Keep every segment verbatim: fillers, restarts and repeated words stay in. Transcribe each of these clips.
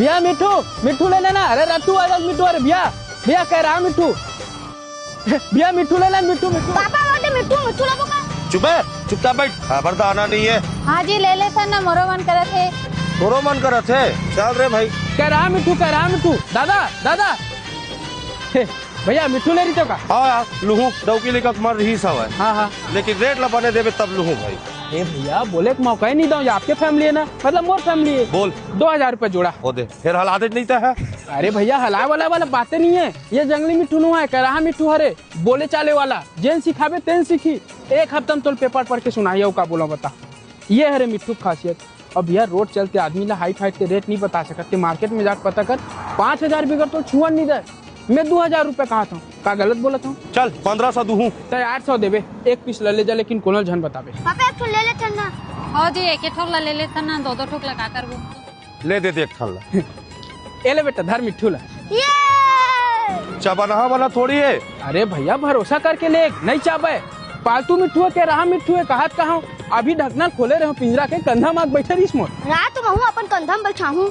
भैया मिट्ठू, मिट्ठू ले लेना। अरे रट्टू आ जा मिट्ठू, अरे भैया, भैया कह रहा मिट्ठू। भैया मिट्ठू ले लेना, मिट्ठू, मिट्ठू। पापा बोलते मिट्ठू, मिट्ठू लेबो का? चुप है, चुपचाप बैठ। खबर तो आना नहीं है। हाँ जी, ले लेथन ना, मोरो मन करत हे। तोरो मन करत हे? चल रे भाई। कह रहा मिट्ठू, कह रहा मिट्ठू। दादा, दादा। हे, भैया मिट्ठू ले रही तो का? हाँ यार, लूहूं, डौकी लेकर मर रही सब है। हाँ, हाँ। लेकिन रेट ला बने देबे तब लूहूं भाई। ए भैया, बोले के मौका ही नहीं दो, ये आपके फैमिली है ना, मतलब मोर फैमिली है। बोल। दो हजार रुपए जोड़ा। ओ दे, फिर हला दे नहीं तो है। अरे भैया, हलाए वाला वाला बातें नहीं है, ये जंगली मिट्ठू नु है, कह रहा मिट्ठू हरे, बोले चाले वाला, जेन सिखाबे तेन सीखी। एक हफ्ता में तोल पेपर पढ़ के सुनाई, अउ का बोला बता। ये हरे मिट्ठू के खासियत। अब यार, रोड चलते आदमी ला हाइट हाइट के रेट नहीं बता सकत, ते मार्केट में जाके पता कर, पाँच हजार बिगर तो छुअन नहीं दे। मैं दो हजार रुपए कहा था, का गलत बोला था? चल, पन्द्रह सौ दूहूं। ते आठ सौ देबे, एक पीस ले ले जा, लेकिन कोनो झन बताबे। पापा, एक ठो ले लेथन ना। हो जी, एक एक ठोक ला ले लेथन ना, दो दो ठोक ला का करबो? ले दे दे एक ठन ला। ए ले बेटा, धर मिट्ठू ला। ये चबनहा वाला थोड़ी है। अरे भैया, भरोसा करके ले, नहीं चाबे। पालतू मिट्ठू है, कह रहा मिट्ठू है, कहत कहा हूँ। अभी ढकना खोले रहे पिंजरा के, कंधा माग बैठे रहीस मोर। रात महू अपन कंधा में बैठाहूँ।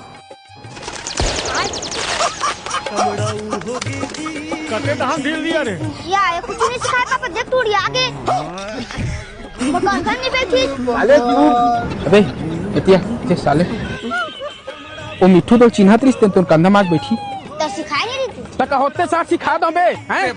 कते तहां ढील दिया रे। या, ये कुछ नहीं सिखाया पापा, देख तू उड़िया आगे। वो कंधा नहीं बैठी। साले तू। अबे, एतिया, ते साले। ओ मिट्ठू तो चिन्हत रिस ते तोर कंधा माग बैठी। तो सिखाए नहीं रही तू। तक होते साथ सिखा दो बे, हैं?